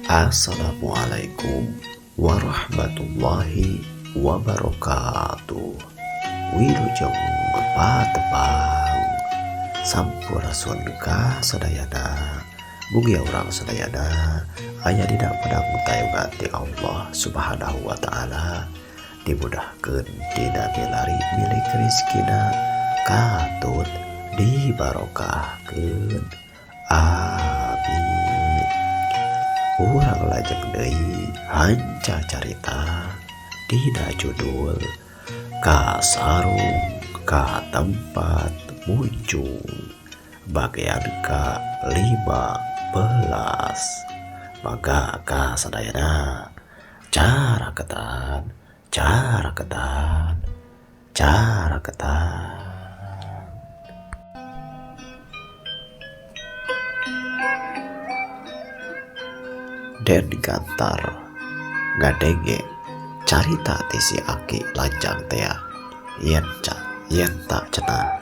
Assalamualaikum warahmatullahi wabarakatuh. Wilujeng patepang sampurasun ka sadayana. Mugia urang sadayana aya dina padang tayungan ti Allah Subhanahu wa taala, dimudahkeun dina milari milik rizkina, katut dibarokahkeun. Amin. Urang lajeng deui hanca carita dina judul Kasarung ka Tempat Munjung bagian ka-15. Mangga ka sadayana caraketan caraketan caraketan. Den Gantar ngadenge carita ti si aki lanjang tea yen ca yen tak cenah.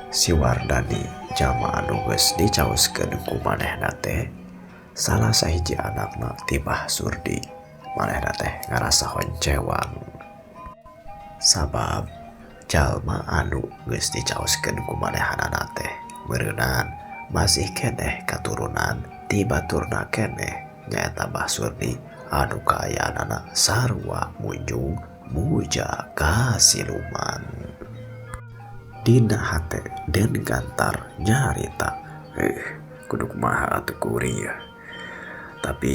Si Wardani jalma anu geus dicaoskeun ku manehna teh salah sahiji anakna ti Bah Surdi. Manehna teh ngarasa honcewang sabab jalma anu geus dicaoskeun ku manehanana teh meureunan masih keneh katurunan ti baturna keneh nyaeta Bah Surdi anu kaayaanana sarua munjung muja ka siluman. Dina hate Den Gantar nyarita, kudu kumaha atuh kuring ya. Tapi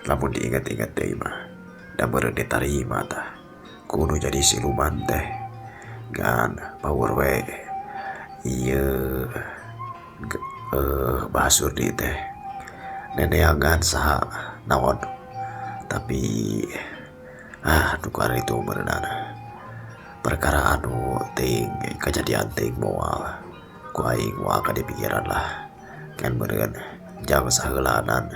lamun diingat-ingat deui mah da meureun ditarima tah kudu jadi siluman teh ngan power we ieu Bah Surdi teh neneangan saha naon, tapi nu itu meureunan perkara anu teuing kejadian teuing moal ku aing moal ka dipikiran lah kan meureun jang saheulaanan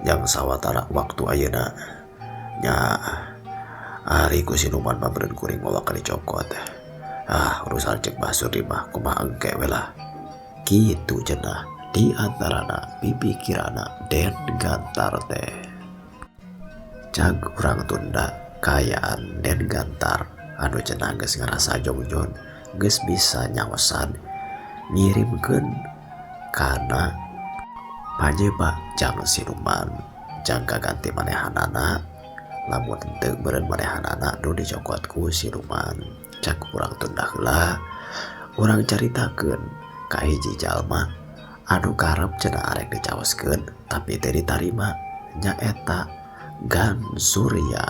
jang sawatara waktu ayeuna nya ari ku siluman mah meureun kuring moal ka dicokot. Urusan cek Bah Surdi mah kumaha engke we lah kitu cenah di antarana pipikirana Den Gantar teh. Cag urang tunda kaayaan Den Gantar anu cenah geus ngarasa jongjon geus bisa nyaosan ngirimkeun kana panyebab jang siluman jang kaganti manehanana lamun henteu meureun manehanana nu dicokot ku siluman. Cag urang tunda heula urang caritakeun ka hiji jalma anu karep cenah arek dicaoskeun tapi teu ditarima nyaeta Gan Surya.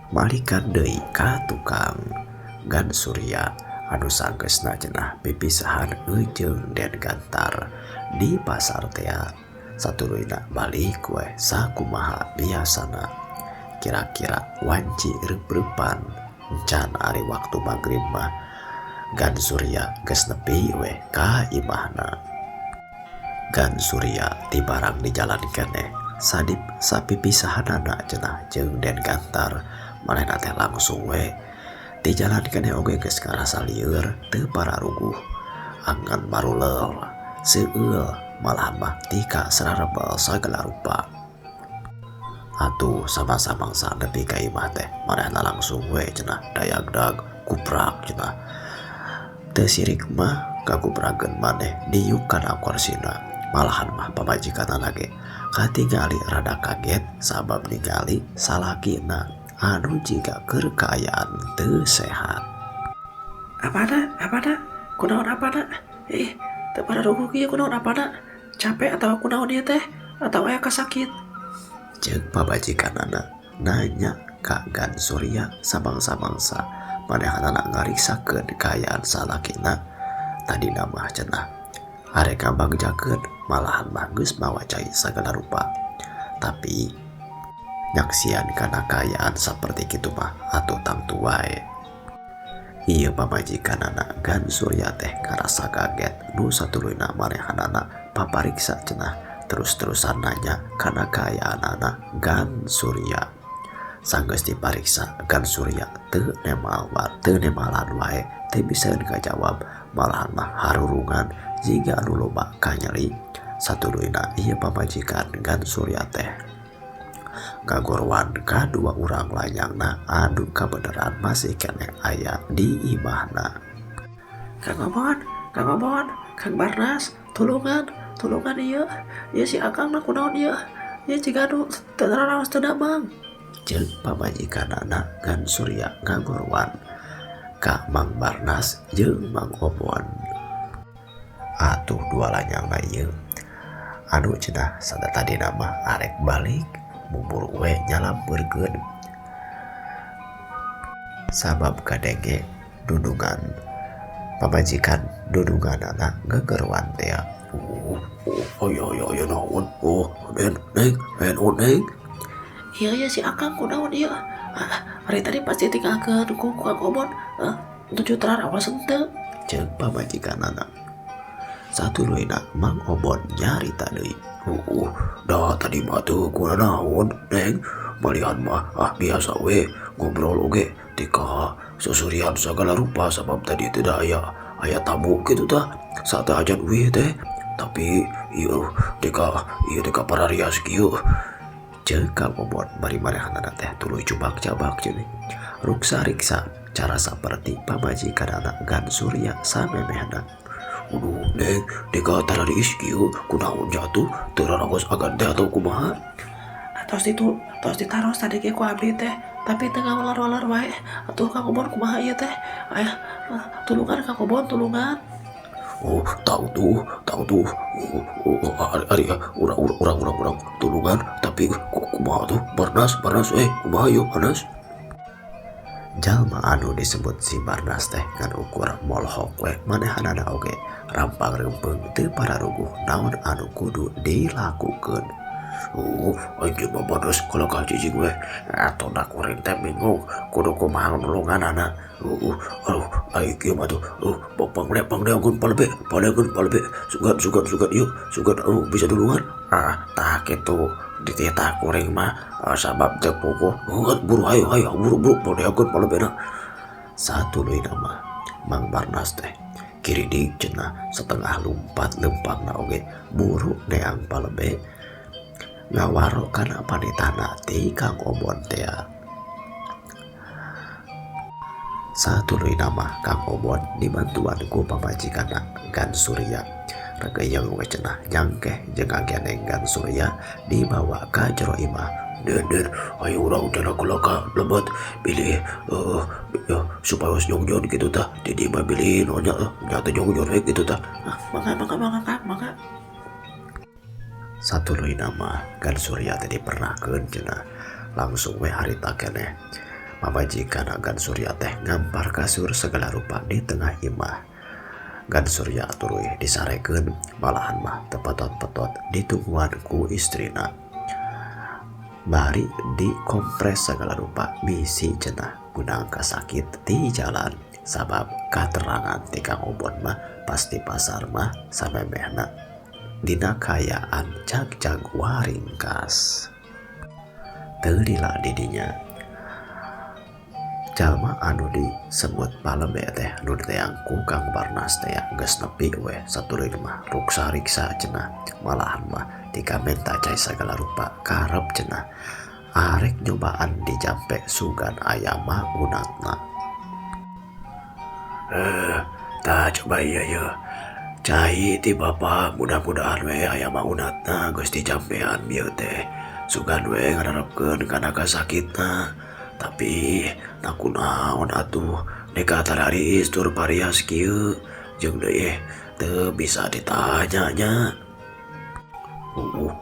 Malikan deui ka tukang Gan Surya anu sanggeusna cenah pipisahan eujeung Den Gantar di pasar tea satuluyna balik we sakumaha biasana kira-kira wanci reup-reupan encan ari waktu magrib mah Gan Surya geus nepi we ka imahna. Gan Surya tibarang di jalan keneh sadip sapipisahanana cenah jeung Den Gantar manehna teh langsung we di jalan keneh oge geus ngarasa lieur teu pararuguh angan marulel seueul malahan mah tika sararebel sagala rupa. Atuh sama-samangsa nepi ka imah teh manehna langsung we cenah dayagdag kuprak cenah teu sirik mah kakuprakeun maneh diuk kana korsina. Malahan mah pamajikanana ge katingali rada kaget sabab ningali salakina anu jiga keur kaayaan teu sehat. Apana? Apana? Kunaon apana? Teu pararuguh kieu kunaon apana? Capek atawa kunaon ieu teh? Atawa aya kasakit? Ceuk pamajikanana nanya ka Gan Surya samangsa-mangsa manehanana ngariksakeun kaayaan salakina tadina mah cenah arek ngabangjakeun malahan mah geus mawa cai sagala rupa. Tapi nyaksian kana kaayaan saperti kitu mah atuh tangtu wae. Ieu pamajikanana Gan Surya teh ngarasa kaget nu satuluyna manehanana papariksa cenah terus-terusan nanya kana kaayaanana Gan Surya. Sanggeus dipariksa Gan Surya teu nemalan wae teu bisa ngajawab malahan mah harurungan jiga anu loba kanyeri. Satuluyna ieu pamajikan Gan Surya teh ngagorwan ka dua urang lanyangna anu kabeneran masih keneh aya di imahna. Kang Obon, Kang Obon, Kang Barnas, tulungan, tulungan ieu. Ieu si Akang na kunaon ieu? Ieu jiga nu teu raraos teu damang. Ceuk pamajikanana Gan Surya ngagorwan ka Mang Barnas jeung Mang Obon. Atuh dua lanyangna ieu anu cenah satadina mah arek balik bubur we nyalampeurkeun sabab kadenge dudungan pamajikan dudunganana gegerwan teh. Oh, ayo ayo ayo naon? Oh, den, neng, den, oh, neng. Iya ya si Akang kunaon ieu? Ari tadi pasti tinggalkeun ku Kang Obon. Tujuh terarawas henteu. Ceuk pamajikanana. Satuluyna Mang Obon nyarita deui. Dah tadi mah teu kunaon, neng. Malihan mah biasa we ngobrol oge tika susurian segala rupa sabab tadi tidak aya tamu gitu tah. Saat ajan we teh. Tapi ieu deka pararias kieu. Ceuk Kang Obon bari manehanana teh tuluy cubak-cabak ceuk. Ruksa riksa cara saperti pamajikanana Gan Surya samemehna. Aduh, neng, deka tarariis kieu kunaon jatuh teu rarangos agan teh atau kumaha? Atos ditu, tos ditaros tadi ge ku abdi teh, tapi teu ngawalar-walar wae. Atuh Kang Obon kumaha ieu teh? Aya, tulungan Kang Obon, tulungan. Oh, tahu tuh. Oh, ari urang tulungan, tapi kumaha tuh? Barnas, kumaha yeuh Barnas? Jalma anu disebut si Barnas teh ngan ukur molhok we manehanana oge rampang reumpeng teu pararuguh naon anu kudu dilakukeun. Oh, anjeun mah Barnas kalakah cicing we. Atuh da kuring teh bingung kudu kumaha nulunganana. Aduh, ai kieu mah tuh. Pangdeangkeun palebe, sugan ieu, sugan bisa dulungan. Tah kitu dititah kuring mah sabab teu puguh. Buru hayo buru pangdeangkeun palebena. Satuluyna mah Mang Barnas teh kiridik cenah setengah lumpat lempangna oge buru neang palebe ngawaro kana panitahna ti Kang Obon teh. Satuluyna mah Kang Obon dibantuan ku pamajikanna Gan Surya. Regeyeng we cenah nyangkeh jeung ngageneng Gan Surya dibawa ka jero imah. Den, ayo urang cenah kalaka lebet bilih supaya jongjon kitu tah. Di dieu mah bilih nu nya teh jongjon we kitu tah. Mangga Kang, mangga. Satuluyna mah Gan Surya teh dipernahkeun cenah langsung we harita keneh. Pamajikan Gan Surya teh ngampar kasur segala rupa di tengah imah. Gan Surya tuluy disarekeun malahan mah tepetot-petot ditungguan ku istrina. Bari dikompres segala rupa bisi cenah gunang kasakit di jalan sabab katerangan ti Kang Obon mah pasti pasar mah samemehna dina kayaan jag-jag waringkas. Teu lila didinya jalma anu disebut palebe teh nu diteang ku Kang Barnas teh geus nepi we satuluy mah ruksa riksa cenah malahan mah dikamenta cai segala rupa karep cenah arek nyobaan dijampe sugan aya mah unatna. Tah coba ieu ye. Cai ti bapa mudah-mudahan we aya mah unatna geus dijampean ieu teh. Sugan we ngararepkeun kana kasakitna. Tapi tak kunaon atuh neka tarariis tur parias kieu jeung deui teu bisa ditanya nya.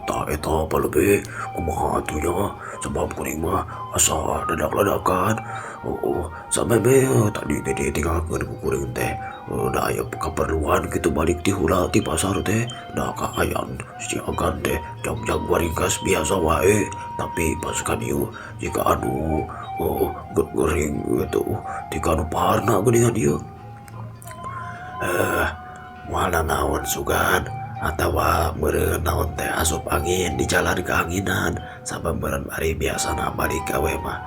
Tah eta palebe kumaha atuh nya sebab kuring mah asa dadak-dadakan. Sameme tadi teh ditinggalkeun ku kuring teh da aya kaperluan kitu balik ti heula ti pasar teh da kaayaan si Agan teh jag-jag waringkas biasa wae tapi pas ka dieu jika anu gering gitu tika anu parna geuningan ieu. Moal nanaon sugan atawa meureun naon teh asup angin di jalan keanginan sabab meureun bari biasana balik gawe mah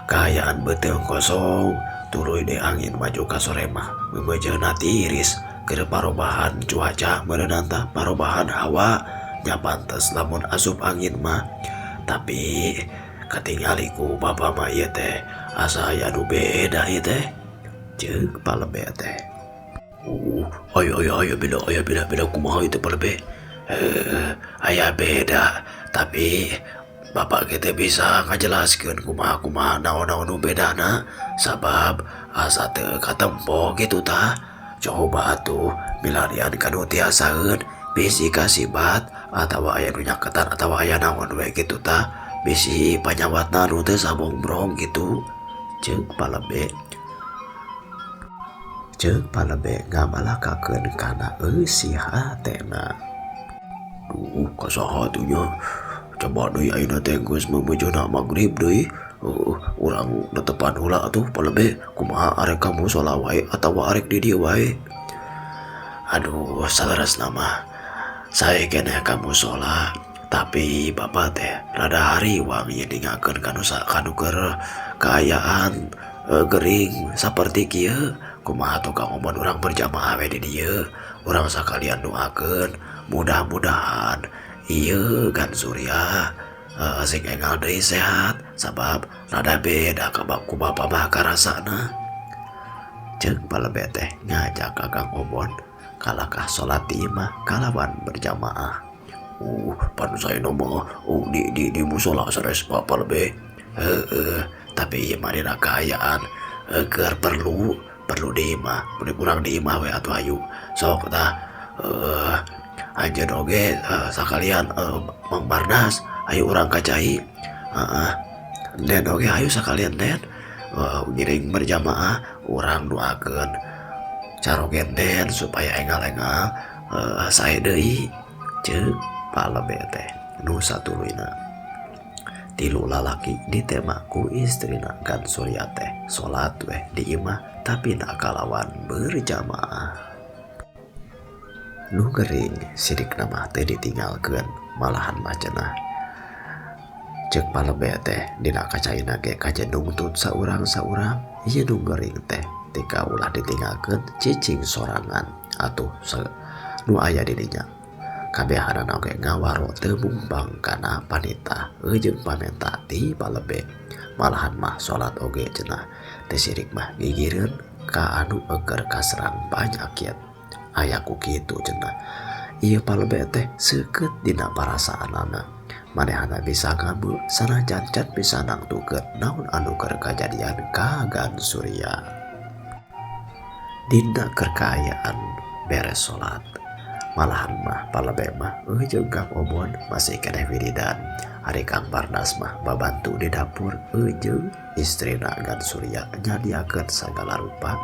kaayaan beuteung kosong tuluy deui angin maju ka sore mah meumeujeuhna tiris keur parobahan cuaca meureunna tah parobahan hawa. Nya pantes lamun asup angin mah, tapi katingali ku bapa mah ieu teh asa aya nu beda ieu teh. Ceuk palebe teh. Ayo ayo ayo beda, aya beda beda kumaha ieu teh palebe? Aya beda, tapi bapak kita bisa ngajelaskeun kumaha-kumaha naon-naon nu bedana sabab asa teu katempo kitu tah. Coba atuh milarian kanu tiasaeun bisi kasibat atawa aya nu nyaketan atawa aya naon we kitu tah, bisi panyawatna nu teu sabongbrong kitu. Ceuk palebe. Ceuk palebe ngabalakakeun kana eusi hatena. Duh, kasaha atuh nya? Coba deui ayeuna teh geus meujeuhna magrib deui. Urang netepan heula atuh palebe, kumaha arek ka musala wae atawa arek di dieu wae. Aduh, saleresna mah sae keneh ka musala, tapi bapa teh rada hariwang ieu ningakeun kanu keur kaayaan gering saperti kieu. Kumaha atuh Kang Obon urang berjamaah we di dieu, urang sakalian doakeun mudah-mudahan ieu Gan Surya sing enggal deui sehat sabab rada beda ku bapa mah karasana. Ceuk palebe teh ngajak ka Kang Obon kalakah salat di imah kalawan berjamaah. Pan saena mah di musala sanes bapa lebe. Heeh, tapi ieu mah dina kaayaan keur perlu di imah, mun urang di imah we atuh hayu. Sok tah anjeun oge sakalian Mang Barnas ayo urang ka cai. Heeh. Den oge hayu sakalian Den. Ngiring berjamaah urang doakeun carogen Den supaya enggal-enggal sae deui. Ceuk palebe teh nu satuluyna. Tilu lalaki ditema ku istrina Gan Surya teh salat weh di imah tapi na kalawan berjamaah. Nu gering sirikna mah teh ditinggalkeun malahan mah cenah. Ceuk palebe teh dina kacaina ge kajen nungtut saurang-saurang ieu nu gering teh tika ulah ditinggalkeun cicing sorangan atuh nu aya di dinya. Kabehanana oge ngawaro teu mumbang kana panita jeung pamenta ti palebe. Malahan mah salat oge cenah teh sirik mah gigireun ka anu eukeur kaserang panyakit. Aya ku kitu cenah. Ieu palebe teh seukeut dina parasaanana. Manehana bisa ngabul sanajan can bisa nangtukeun naon anu keur kajadian ka Gan Surya. Dina keur kaayaan beres salat. Malahan mah palebe mah jeung Kang Obon masih keneh wiridan. Ari Kang Barnas mah babantu di dapur jeung istrina Gan Surya nyadiakeun sagala rupa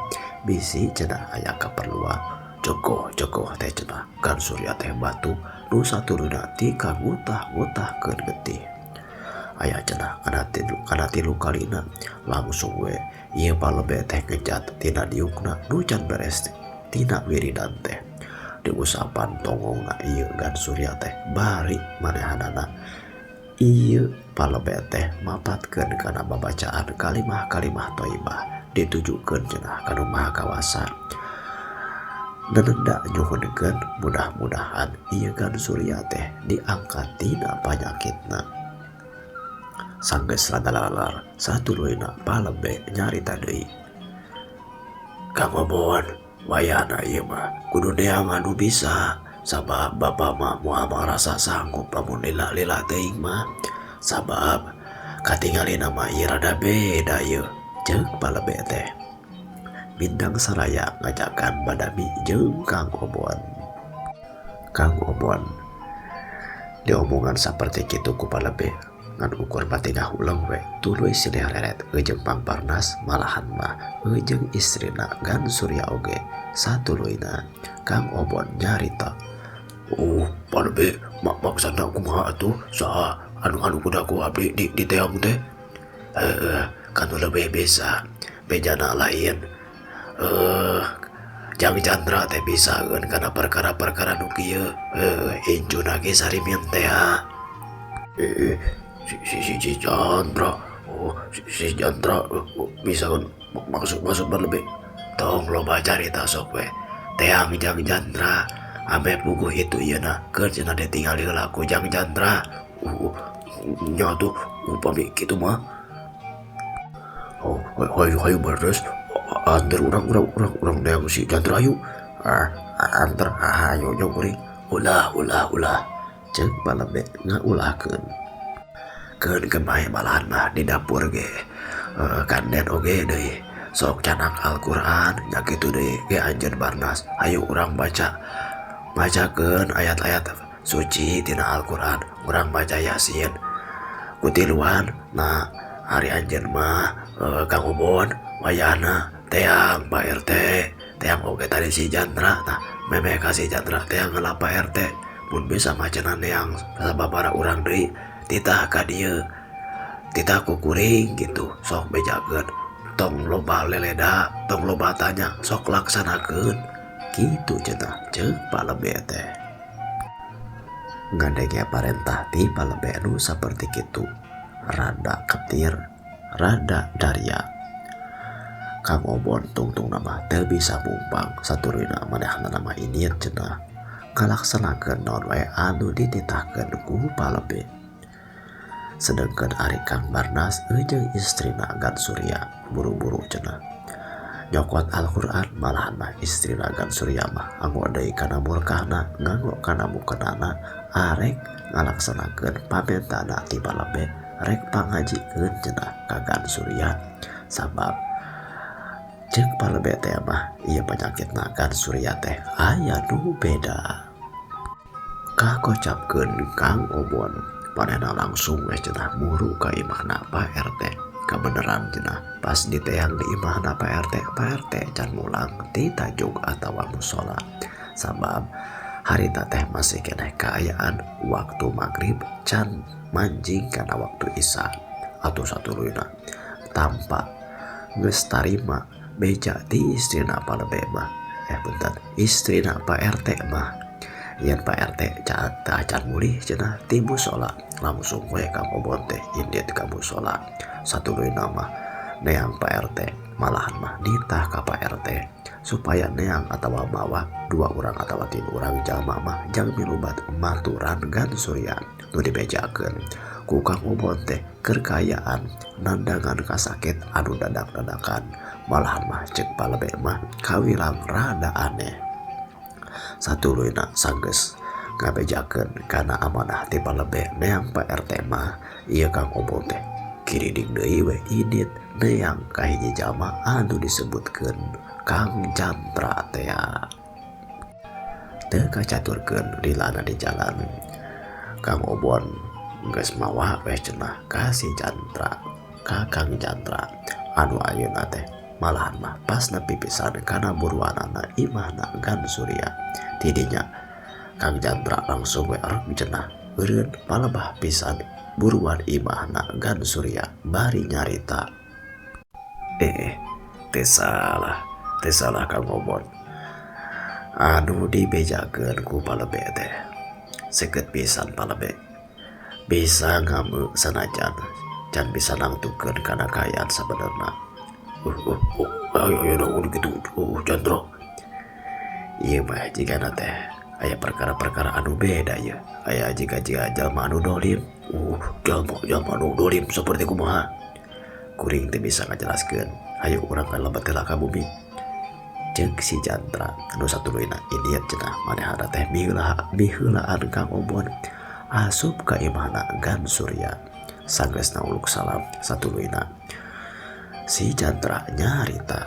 bisi cenah aya kaperluan. Jogoh-jogoh teh cenah Gan Surya teh batu nu satuluyna ti kagutah-gutahkeun getih. Aya cenah kana tilu kalina langsung we ieu palebe teh ngejat tina diukna nu can beres tina wiridan teh. Diusapan tongongna ieu Gan Surya teh bari manehanana ieu palebe teh mapatkeun kana babacaan kalimah-kalimah thayyibah ditujukeun cenah ka nu Maha Kawasa. Nenenda nyuhunkeun mudah-mudahan ieu Gan Surya teh diangkat tina panyakitna. Sanggeus rada lalar satuluyna palebe nyarita deui. Kang Obon, wayahna ieu mah kudu neangan nu bisa sabab bapa mah moal marasa sanggup lamun lila-lila teuing mah sabab katingalina mah ieu rada beda ieu. Ceuk palebe teh. Bintang saraya ngajakan badami jeung Kang Obon. Kang Obon diomongan saperti kitu ku palebe ngan ukur batinah uleng we tuluy silih reret jeung Mang Barnas malahan mah jeung istrina Gan Surya oge satuluyna. Kang Obon nyarita, palebe maksana kumaha atuh saha anu kuda ku abdi di teang teh. Kanu lebih bisa bejana lain. Jang Chandra teh bisa kan karena perkara-perkara nu kieu. Injuna ge sarimin teh. Si Chandra, si Chandra bisa kan maksud berlebih. Tong loba carita sok we. Teang Jang Chandra Ameh puguh itu ieu na keur cenah ditinggali heula ku Jang Jantra. Nya tuh upami kitu mah. Oh, hayu hayu beres. Anter urang urang urang urang neang si Jantra ayu. Ah, anter hayu nya kuring. Ulah ulah ulah. Ceuk Palebe ngaulahkeun. Keun bae malahan mah di dapur ge. Kanden oge deui. Sok canak Al-Qur'an nya kitu deui ge anjeun Barnas. Hayu urang baca. Bacakeun ayat-ayat suci tina Al-Qur'an, urang baca Yasin. Kutiluan nah ari anjeun mah Kang Obon wayahna teang Pak RT, teang oge tadi si Jantra tah memeh ka si Jantra teang heula Pak RT. Mun bisa mah cenah neang sababaraha urang deui titah ka dieu. Titah ku kuring gitu sok bejakeun tong loba leleda, tong loba tanya, sok laksanakeun. Kitu cenah ceuk Palebe teh. Ngadenge parentah ti Palebe nu saperti kitu. Rada ketir, rada daria. Kang Obon tungtungna mah teu bisa mumpang saturina manehna mah indit cenah ngalaksanakeun naon wae anu dititahkeun ku Palebe. Sedengkeun ari Kang Barnas jeung istrina Gan Surya buru-buru cenah nyokot Al-Qur'an malahan mah istrina Gan Surya mah anggo deui kana murkahna nganggo kana mukenana arek ngalaksanakeun pamentana ti Palebe rek pangajikeun cenah ka Gan Surya sabab ceuk Palebe teh mah ieu panyakitna Gan Surya teh aya nu beda. Kakocapkeun Kang Obon manehna langsung we cenah muru ka imahna Pak RT. Kabeneran cenah pas diteang di imahna Pak RT, Pak RT can mulang ti tajug atawa musola. Sabab harita teh masih keneh kaayaan waktu maghrib can manjing kana waktu isya atau satuluyna tanpa geus tarima beja ti istrina Palebe mah. Punten, istrina Pak RT mah. Yen Pak RT can mulih cenah ti musola langsung we Kang Obon teh indit ka musola. Satuluyna mah neang Pak RT malahan mah nitah ka Pak RT supaya neang atawa mawa dua urang atawa tilu urang jalma mah jang milubat maturan Gan Surya nu dibejakeun ku Kang Obon teh keur kaayaan nandangan kasakit anu dadak-dadakan malahan mah ceuk Palebe mah kawilang rada aneh. Satuluyna sanggeus ngabejakeun kana amanah ti Palebe neang Pak RT mah ieu Kang Obon teh kiriding deui we indit neang ka hiji jalma anu disebutkeun Kang Jantra tea. Teu kacaturkeun lilana di jalan Kang Obon geus mawa we cenah ka si Jantra, ka Kang Jantra anu ayeuna teh malahan mah pas nepi pisan kana buruanana imahna Gan Surya. Tidinya Kang Jantra langsung we rek cenah eureun palebah pisan buruan imahna Gan Surya bari nyarita. Teu salah Kang Obon. Anu dibejakeun ku Palebe teh seukeut pisan Palebe. Bisa ngameu sanajan can bisa nangtukeun kana kaayaan sabenerna. Ayo ayo dong gitu, Chandra. Ieu mah jigana teh aya perkara-perkara anu beda ya. Aya jiga-jiga jalma anu dolim. Jalma anu dolim seperti kumaha. Kuring teu bisa ngajelaskeun. Hayu urang ka lebet heula ka bumi. Ceuk si Chandra anu satuluyna indit cenah manehna teh miheulaan Kang Obon asup ka imahna Gan Surya. Sanggeusna uluk salam satuluyna si Chandra nyarita.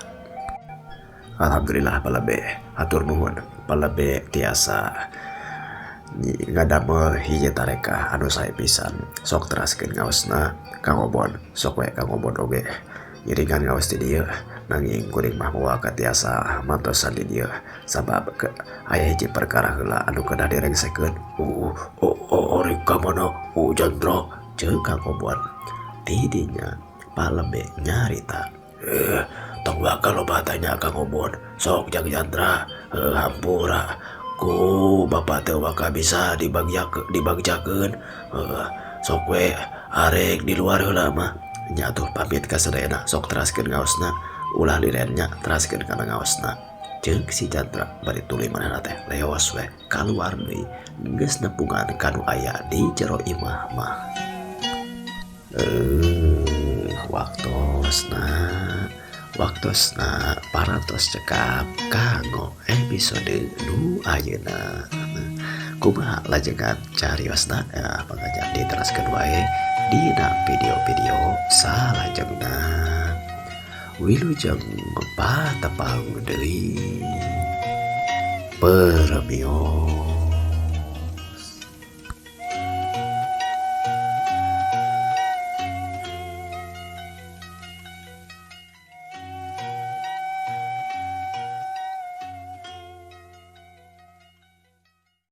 Alhamdulillah Palebe, hatur nuhun Palebe tiasa ngadamel hiji tarekah anu sae pisan. Sok teraskeun ngaosna Kang Obon, sok we Kang Obon oge ngiringan ngaos di dieu nanging kuring mah moal katiasa mantosan di dieu sabab aya hiji perkara heula anu kedah direngsekeun. Rek ka mana Chandra? Ceuk Kang Obon. Tidinya Palebe nyarita. Tong bakal loba tanya Kang Obon, sok Jang Chandra, hampura ku bapak teu bakal bisa dibagjakeun. Sok we arek di luar heula mah. Nya atuh pamit ka sadayana, sok teraskeun ngaosna, ulah lirennya teraskeun kana ngaosna. Ceuk si Chandra bari tuluy manehna teh leos we kaluar deui geus nepungan ka nu aya di jero imah mah. Waktosna waktosna parantos cekap kanggo episode nu ayeuna. Kumaha lajengan cariosna ya mangga diteraskeun wae dina video-video salajengna. Wilujeng patepang deui. Permios.